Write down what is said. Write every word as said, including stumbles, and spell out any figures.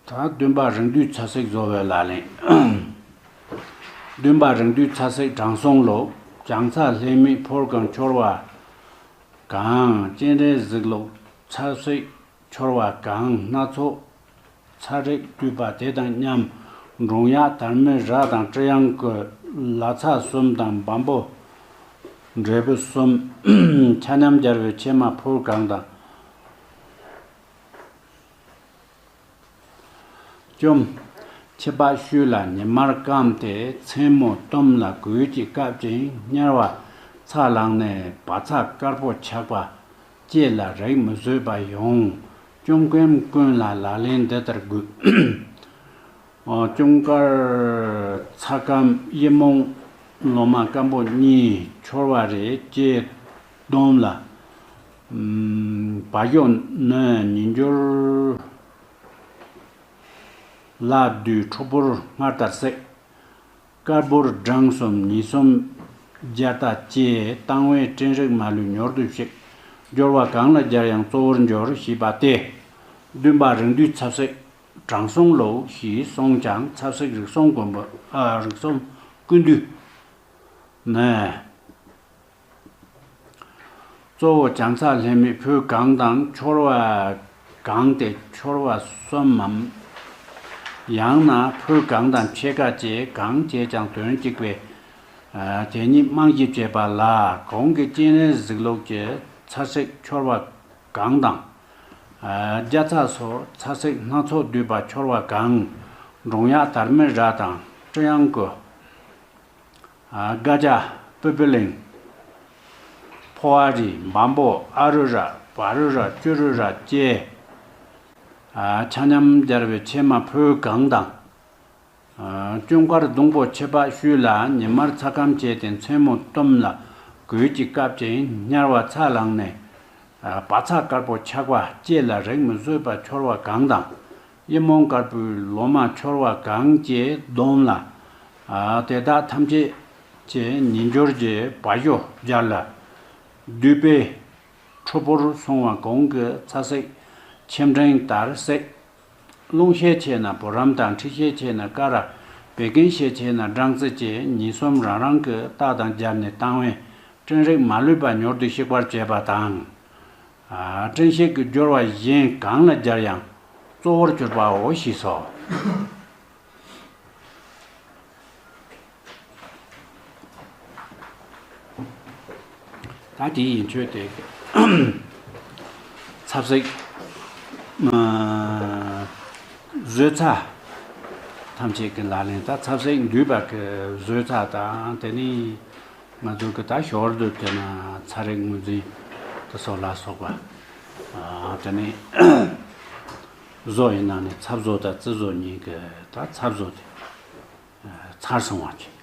ད་བདུན་པ་རིང་བསྡུས་ཚ་ཚིག་བཟོ་བའི་ལག་ལེན། བདུན་པ་རིང་བསྡུས་ཚ་ཚིག་དྲང་སྲོང་ལུགས། བྱང་ཚ་ལྷད་མེད་ཕོ་རྒང་འཆོར་བ་གང་། སྤྱན་རས་གཟིགས་ལུགས། ཚ་ཚིག་འཆོར་བ་གང་། སྣ་ཚོགས་ཚ་རེག་བསྡུས་པ་དེ་དང་མཉམ། འབྲོང་གཡག་དར་མའི་རྭ་དང་སྤྲེའུ་གཡང་ཀོ། ལ་ཚ་གསུམ་དང་བམ་པོ་འབྲས་བུ་གསུམ། ཆ་མཉམ་སྦྱར་བའི་ཕྱེ་མ་ཕོ་རྒང་དང་། བཅོམ། ཕྱི་པགས་ཤུལ་ལ་ཉི་མར་བསྐམས་ཏེ། མཚན་མོ་གཏུམ་ལ་གོས་ཀྱིས་བཀབ་ཅིང་། དམྱལ་བ་ཚ་ལངས་ནས། བག་ཚ་དཀར་པོ་ཆགས་པ་བཅད་ལ་རེག་མི་བཟོད་པ་ཡོང་། བཅོམ་མཁན་ཀུན་ལ་ལག་ལེན་འདི་ལྟར་དགོས། ཨོ། ཅུང་དཀར་ཚ་སྐམ་ཡིད་མོང་ལོ་མ་སྐམ་པོ་གཉིས། འཆོར་བ་རེ་ལྕེ་སྡོམ་ལ། ཨམ། བ་ཞོ་ནི་ཉིས་འགྱུར། ལ་བདུད་ཁྲོ་ཕུར་སྔར་ལྟར་བསྲེག། དཀར་ཕུར་སྦྲང་གསུམ་ཉིས་གསུམ་སྦྱར་ད་བཅས། བཏང་བས་སྤྲིན་རེག་མ་ལུས་མྱུར་དུ་ཞིག། སྦྱོར་བ་གང་ལ་སྦྱར་ཡང་གཙོ་བོར་འགྱུར་ཞེས་པ་སྟེ། བདུན་པ་རིང་བསྡུས་ཚ་ཚིག་དྲང་སྲོང་ལུགས་ཞེས་གསུངས་ཀྱང་། ཚ་ཚིག་རིགས་གསུམ་ཀུན་པོ། ཨ། རིགས་གསུམ་ཀུན་བསྡུས་ནས། གཙོ་བོ་བྱང་ཚ་ལྷད་མེད་ཕོ་རྒང་དང་། འཆོར་བ་གང་སྟེ་འཆོར་བ་གསུམ་མམ། ཡང་ན་ཕོ་རྒང་དང་ཕྱེད་ཀ་བཅས་གང་བྱས་ཀྱང་དོན་གཅིག་པས། ཨ། དེ་ཉིད་རྨང་གཞི་བྱས་པ་ལ། གོང་གི་སྤྱན་རས་གཟིགས་ལུགས་ཀྱི་ཚ་ཚིག་འཆོར་བ་གང་དང་། ཨ། རྒྱ་ཚ་སོགས་ཚ་ཚིག་སྣ་ཚོགས་བསྡུས་པ་འཆོར་བ་གང་། འབྲོང་གཡག་དར་མའི་རྭ་དང་སྤྲེའུ་གཡང་ཀོ། ཨ། སྒ་ཅ། པི་པི་ལིང་། ཕོ་བ་རི། བམ་པོ། ཨ་རུ་ར། བ་རུ་ར། ཅུ་རུ་ར་བཅས། ཨ། ཆ་མཉམ་སྦྱར་བའི་ཕྱེ་མ་ཕོ་རྒང་དང་། ཨ། ཅུང་དཀར་ཟླུམ་པོ་ཕྱི་པགས་ཤུལ་ལ་ཉི་མར་ཚ་སྐམ་བྱས་ཏེ། མཚན་མོ་གཏུམ་ལ་གོས་ཀྱིས་བཀབ་ཅིང་། དམྱལ་བ་ཚ་ལངས་ནས། ཨ། བག་ཚ་དཀར་པོ་ཆགས་པ་བཅད་ལ་རེག་མི་བཟོད་པ་འཆོར་བ་གང་དང་། ཡིད་མོང་དཀར་པོའི་ལོ་མ་འཆོར་བ་གང་བཅས་བསྡོམས་ལ། ཨ། དེ་དག་ཐམས་ཅད་ཀྱི་ཉིས་འགྱུར་གྱི་བ་ཞོ་སྦྱར་ལ། བདུད་པོའི་ཁྲོ་ཕུར་སོང་བ་གོང་གི་ཚ་ཚིག་ཆེམ་ཕྲེང་ལྟར་བསྲེག། རླུང་ཤས་ཆེ་ན་བུ་རམ་དང་། མཁྲིས་ཤས་ཆེ་ན་ཀ་ར། བད་ཀན་ཤས་ཆེ་ན་སྦྲང་རྩི་བཅས་ཉིས་གསུམ་རང་རང་གི་རྟགས་དང་སྦྱར་ནས་བཏང་བས་སྤྲིན་རེག་མ་ལུས་པ་མྱུར་དུ་ཞིག་པར་བྱེད་པ་དང་། ཨ། སྤྲིན་ཞིག་གི་སྦྱོར་བ་གཞན་གང་ལ་སྦྱར་ཡང་གཙོ་བོར་གྱུར་པའོ་ཞེས་སོ། ད་དེ་ཡིན་ཆོས་དེ། ཚ་ཚིག་ཨ། བཟོ་ཚུལ་ཐམས་ཅད་ཀྱི་ལག་ལེན། ད་ཚ་ཚིག་འདུས་པ་གི་བཟོ་ཚུལ་དང་། དེ་ནས་ང་ཚོ་གི་ད་ཞོར་དུ་དེ་ན་ཚ་རེག་ངོས་འཛིན་དེ་སོགས་ལ་སོགས་པ། ཨ། དེ་ནས་བཟོ་ཡི་ནང་ནས་ཚ་བཟོ་དང་རྩི་བཟོ་གཉིས་ཀྱི་ད་ཚ་བཟོ་དེ་ཚར་སོང་བ་ཅིག